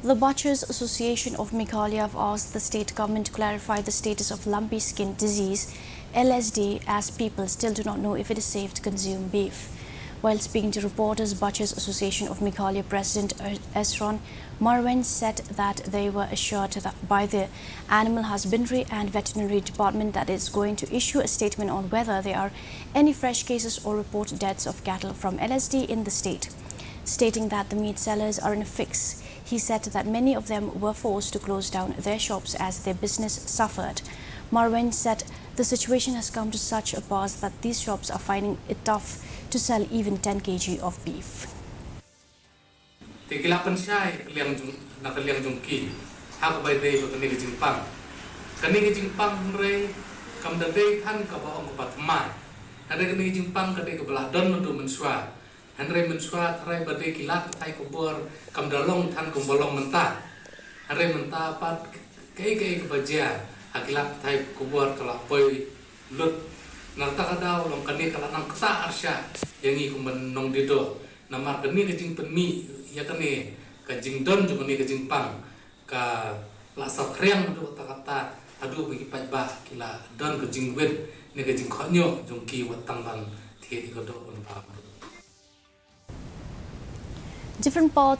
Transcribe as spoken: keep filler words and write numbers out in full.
The Butchers Association of Meghalaya have asked the state government to clarify the status of lumpy skin disease, L S D, as people still do not know if it is safe to consume beef. While speaking to reporters, Butchers Association of Meghalaya President Er- Esron Marwein said that they were assured that by the Animal Husbandry and Veterinary Department that it's going to issue a statement on whether there are any fresh cases or report deaths of cattle from L S D in the state. Stating that the meat sellers are in a fix, he said that many of them were forced to close down their shops as their business suffered. Marwein said the situation has come to such a pass that these shops are finding it tough to sell even ten kilograms of beef. Te ki la pynshai ka liang jong, na ka liang jong ki ha kaba ïadei bad kane ka jingpang. Kane ka jingpang hynrei kam da dei than kaba ong kaba thymmai. Hynrei kane ka jingpang ka dei kaba la don naduh mynshuwa. Hynrei mynshuwa tharai ba dei ki lad pathai khubor kam da long than kumba long mynta. Hynrei mynta pat kaei kaei kaba jia ha ki lad pathai khubor ka la poi lut. Na kata ka daw long kane ka la nang ktah arshah ïa ngi kum ban nongdie doh. Namar kane ka jingpynmih ïa kane ka jingdon jong kane ka jingpang ka la saphriang haduh katta katta haduh ba ki paidbah ki la don ka jingwit ne ka jingkohnguh jong ki wat tang ban thied ïa ka doh ban pang. Different parts